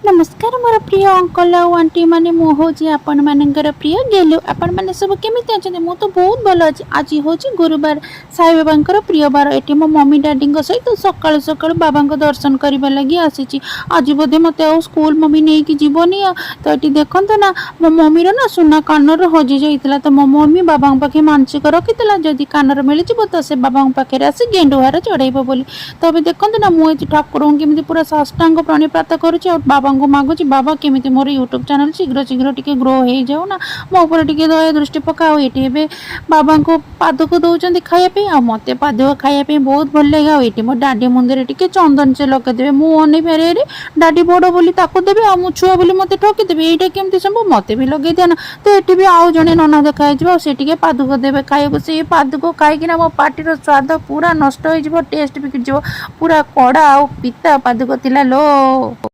ନମସ୍କାର ମୋର ପ୍ରିୟ ଅଙ୍କଲ ଆଉ ଆଣ୍ଟି ମାନେ। ମୁଁ ହେଉଛି ଆପଣମାନଙ୍କର ପ୍ରିୟ ଗେଲୁ। ଆପଣମାନେ ସବୁ କେମିତି ଅଛନ୍ତି? ମୁଁ ତ ବହୁତ ଭଲ ଅଛି। ଆଜି ହେଉଛି ଗୁରୁବାର, ସାଇବାବାଙ୍କର ପ୍ରିୟ ବାର। ଏଠି ମୋ ମମି ଡାଡ଼ିଙ୍କ ସହିତ ସକାଳୁ ସକାଳୁ ବାବାଙ୍କ ଦର୍ଶନ କରିବା ଲାଗି ଆସିଛି। ଆଜି ବୋଧେ ମୋତେ ଆଉ ସ୍କୁଲ ମମି ନେଇକି ଯିବନି। ଆଉ ତ ଏଠି ଦେଖନ୍ତୁ ନା, ମୋ ମମିର ନା ସୁନା କାନର ହଜି ଯାଇଥିଲା। ତ ମୋ ମମି ବାବାଙ୍କ ପାଖେ ମାନସିକ ରଖିଥିଲା, ଯଦି କାନର ମିଳିଯିବ ତ ସେ ବାବାଙ୍କ ପାଖରେ ଆସି ଗେଣ୍ଡୁହାର ଚଢ଼େଇବ ବୋଲି। ତ ଏବେ ଦେଖନ୍ତୁ ନା, ମୁଁ ଏଠି ଠାକୁରଙ୍କୁ କେମିତି ପୁରା ସାଷ୍ଟାଙ୍ଗ ପ୍ରଣିପାତ କରୁଛି ଆଉ ବାବାଙ୍କୁ ମାଗୁଛି, ବାବା, କେମିତି ମୋର ୟୁଟ୍ୟୁବ୍ ଚ୍ୟାନେଲ୍ ଶୀଘ୍ର ଶୀଘ୍ର ଟିକେ ଗ୍ରୋ ହେଇଯାଉ ନା, ମୋ ଉପରେ ଟିକେ ଦୟା ଦୃଷ୍ଟି ପକା। ଆଉ ଏଠି ଏବେ ବାବାଙ୍କୁ ପାଦୁକ ଦେଉଛନ୍ତି ଖାଇବା ପାଇଁ। ଆଉ ମୋତେ ପାଦୁକ ଖାଇବା ପାଇଁ ବହୁତ ଭଲ ଲାଗେ। ଆଉ ଏଠି ମୋ ଡାଡି ମୁଣ୍ଡରେ ଟିକେ ଚନ୍ଦନ ସେ ଲଗେଇଦେବେ। ମୁଁ ଅନେଇ ଆରେ ଆରେ, ଡାଡି ବଡ଼ ବୋଲି ତାକୁ ଦେବେ ଆଉ ମୁଁ ଛୁଆ ବୋଲି ମୋତେ ଠକିଦେବେ, ଏଇଟା କେମିତି ସମ୍ଭବ? ମୋତେ ବି ଲଗେଇ ଦିଅ ନା। ତ ଏଠି ବି ଆଉ ଜଣେ ନନା ଦେଖା ହେଇଯିବ ଆଉ ସେ ଟିକେ ପାଦୁକ ଦେବେ ଖାଇବାକୁ। ସେଇ ପାଦୁକ ଖାଇକିନା ମୋ ପାଟିର ସ୍ୱାଦ ପୁରା ନଷ୍ଟ ହେଇଯିବ, ଟେଷ୍ଟ ବିଗିଡ଼ିଯିବ। ପୁରା କଡ଼ା ଆଉ ପିତା ପାଦୁକ ଥିଲା ଲୋ।